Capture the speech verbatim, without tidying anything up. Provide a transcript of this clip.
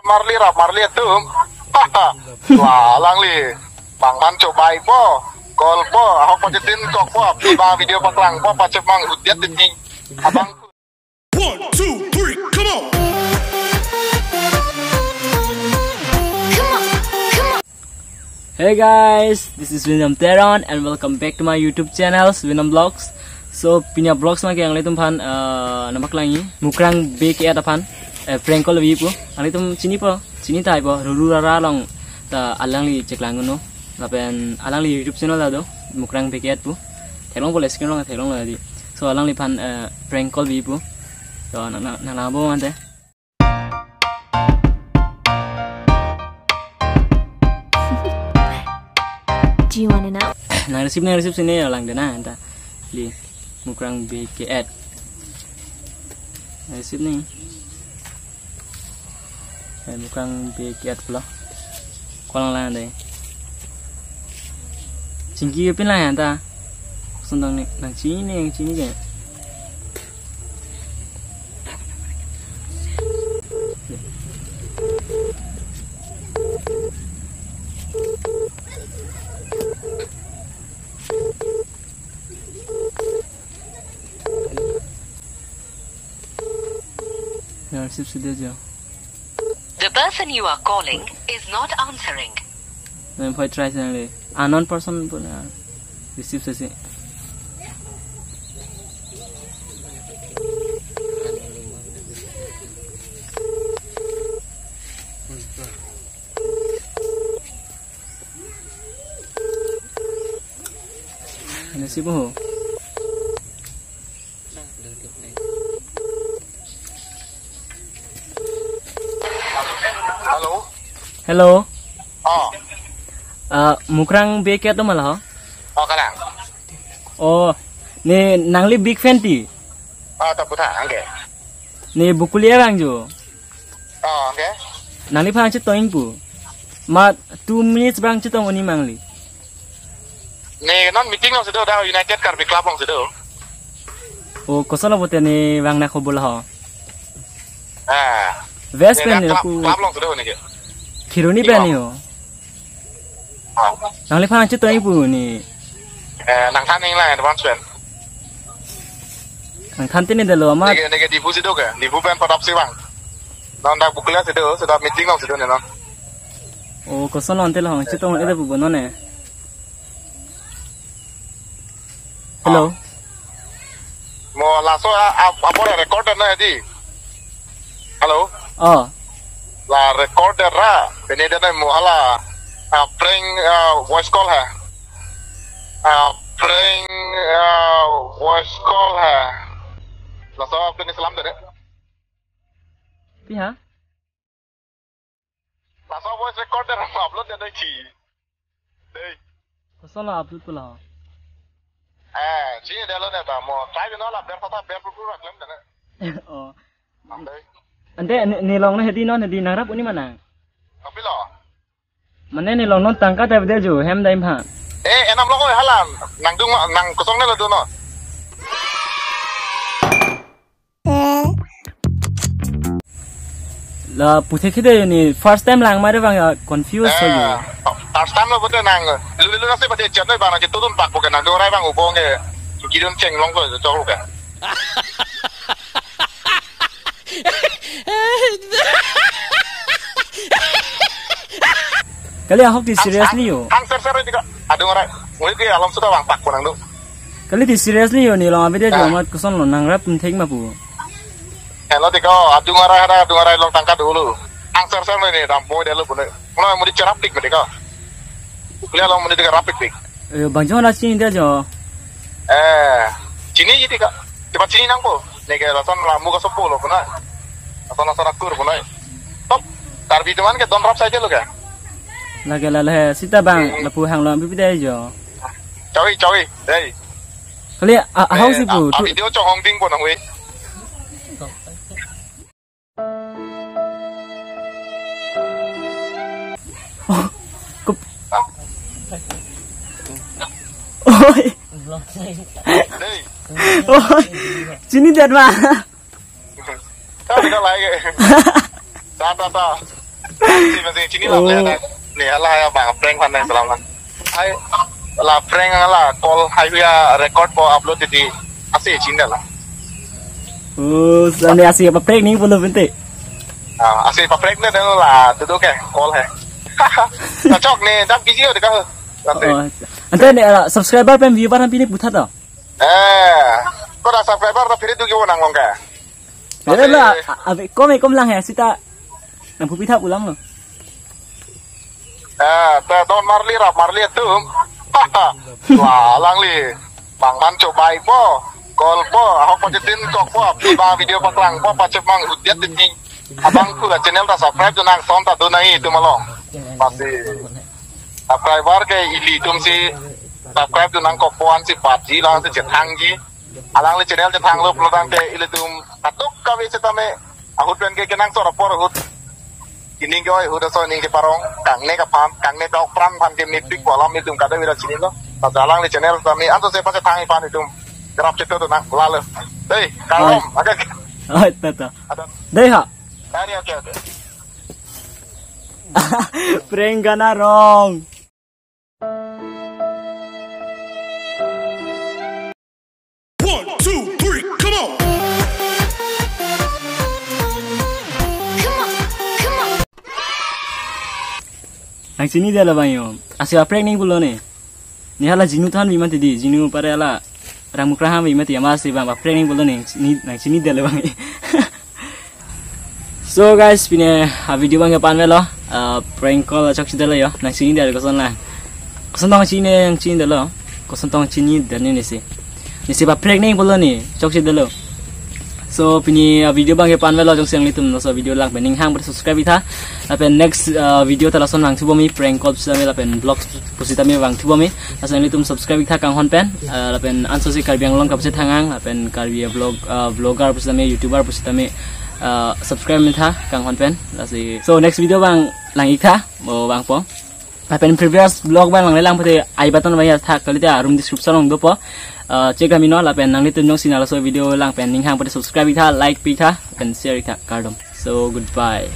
Marli rap marli atum. Wah, alangli. Bang man chobai po. Call po. Ahok pachetin kok po. Pi ba video paklang po. Pachepang udiat ini. Abang. One, two, three, come on. Hey guys, this is William Teron and welcome back to my YouTube channel, William Vlogs. So, pini a-vlogs ma ke nanglitum aphan, uh, nangpaklang-i, Mukrang Bey ke-et aphan, uh, prank call vi pu. Nanglitum chini po, chini tai po, Ruru Rara along ta alangli cheklang uno. Lapen alangli YouTube channel ta do, Mukrang Bey ke-et pu. Theklong po le screen along theklonglo di. So, alangliphan, uh, prank call vi pu. So, nang, nang, nanglang-ong ante. Do you wanna know? Nang receive, nang receive sini ya lang dena anta. Di Mukrang Bey ke-et. Nang receive ni. Eh, Mukrang Bey ke-et pulo. Call lang dei. Chingki pin lang anta. Sundang ni, nang chini, nang chini ke. Nang receive sudah jo. The person you are calling is not answering. Nang phone try sa nang le. Unknown person pu na receive sesi. Nang receive ho. Hello. Hello. Oh, Uh, Mukrang Bey ke-et atum ma la ho? oh kalang. Oh, ne nangli big fan ti. Oh, ta puthot angke. Ne Bokolia abang jo. Oh, angke. Nangliphan chetong pu. Mat two minutes abang chetong un-e ma nangli. Ne non meeting along si do, da United Karbi Club along si do. Oh, kosonlo pute ne vang na khobor ho. Ah. West Ne pen ne club, ku club along si do ne ke. Kheroni pen ne ho. Ah. Nangliphan chetong pu ne. Eh, nangthan ning lang advance pen. Nangthan te ne detlo ma. Ne ke, ne ke Diphu si do ke. Diphu pen padap si vang. Non dak Bokolia si do, si dak meeting along si do ne non. Oh, kosonlo ante lo chetong un-e det pu bo non ne. Hello. Mo laso a, a, apor record na di. Hello. Oh. La record ra. Pini dia mo hala. Ah, prank, ah, voice call ha. Ah, prank, ah, voice call ha. Laso pini salam deh. Pi ha? Laso voice record ra upload deh doi chi. Dei. Kosonlo upload pulo. Eh, chi deh lo ne ta mo. Try no la ber pata ber pru pru ra klem deh ne. Oh. Dei. Ante ne, ne long na hedi non hedi nang rap un-e ma nang. Kapi lo. Mane ne long non tangka ta video jo hem dai ma. Eh, enam lo ko hala. Nangdung nang kosong ne lo do no. La puthe khede ne first time lang ma de bang ya confuse ho jo. Eh, first time lo pute nang. Lu lu nasi pute chat noi bang na chetudun pak bukan nangdung rai bang ubong ke. Kidun chenglong ko chok ke. Kali ahok ti seriously yo. Ang ser ser juga. Adung rai. Mui ke alam sudah bang pak ko nangdung. Kali ti seriously yo ne long a video jo mat kosonlo nang rap thek ma pu. Hello deko, adung arai ada adung arai long tangka dulu. Ang ser ser ne dam boy deh lo pune. Muna mudi cherap dik deko. Kuliah long mudi deka rapik dik. Eh, bang jo na chini dia jo. Eh, chini ji deka. Cepat chini nangpo. Ne ke lason lamu kasopo lo puna. Lason lason akur puna. Top. Karbi teman ke don rap saja lo ke. Lage lale sita bang lapu hang lo bibi dai jo. Chawi chawi. Dei. Kali a, ahok si pu. Video chong hong ding po nang wi. Kup. Oi. Dei. Oi. Chini det ma. Ta deka lai ke. Ta ta ta. Amatsi amatsi chini la Oh. Ble na. Ne hala ya bang prank aphan nangselam na. Hai la prank la call hai ya record po upload di. Amatsi chini la. Oh, so ne amatsi paprank nangji pulo pente. Ah, amatsi paprank ne dan la tu tu ke call hai. Kachok ne dam kiji de ka. Amatsi. Oh, ante ne, ah, subscriber pen viewer aphan pini putha to. Eh, ko da subscriber ta phiri tu ki wonang long ka. Pini la, Amatsi. A-, abi kom e kom lang hai sita. Nangpupi tha pulang lo. Eh, ta don marli rap marli atum. Wah, alangli. Bang man chobai po. Call po. Ahok pachetin kok po. Aphi bang video paklang po. Pachepang udiat titi. Abang pura channel ta subscribe tu nang son ta do nai itum along. Amatsi. Subscriber ke ili itum si subscribe tu nang kok po ansi patji lang si chethangji. Alangli channel chethang lo pulo tangte ilitum katuk kave setame ahut pen ke kenangsot apor ahut. Ining ke oi ahut aso ining ke parong kangne kaphan kangne dok pran aphan ke mepik ko alam itum kada vira chini lo. Pada alangli channel kami anto se pachethang aphan itum grab cheto tu nang lalo. Hei, karom, Oi. Agak. Oi, tata. Ada. Dei ha. Kari, oke, oke. Prank gana rong. One, two, three, come on. Come on, come on. Nangchinidetlo bang yo. Amatsi aprank nangji pulo ne. Ne hala Jinu than bi mati di. Jinu pare hala Rangmukraham bi mati amatsi bang aprank nangji pulo ne. Ni nangchinidetlo bang. So guys, pini avideo abang ke pan avelo, ah, prank call chokchedetlo yo, nangchinidetlo koson la. Koson tong chini, nangchinidetlo, koson tong chinidet ne nesi. Nesi paprank nangji pulo ne, chokchedetlo. So pini avideo abang ke pan avelo, jongsi nanglitum laso video lang pen ning hang pada subscribe itha. Lapen next, ah, video ta lason vangthu bomji, prank call pusitame lapen vlog pusitame vangthu bomji. Laso nanglitum subscribe itha kanghon pen, ah, lapen ansosi Karbi Anglong kapachethang ang, lapen Karbi vlog, ah, vlogger pusitame, YouTuber pusitame, ah, subscribe itha kanghon pen. Lasi. So next video abang lang-iktha, mo vangpo. Lapen previous vlog abang langle lang pute I button abang ya tha kalite room description along dopo. Ah, check kami non lapen nanglitum jongsi laso video lang pen ning hang pada subscribe itha, like pitha, lapen share itha, kardom. So goodbye.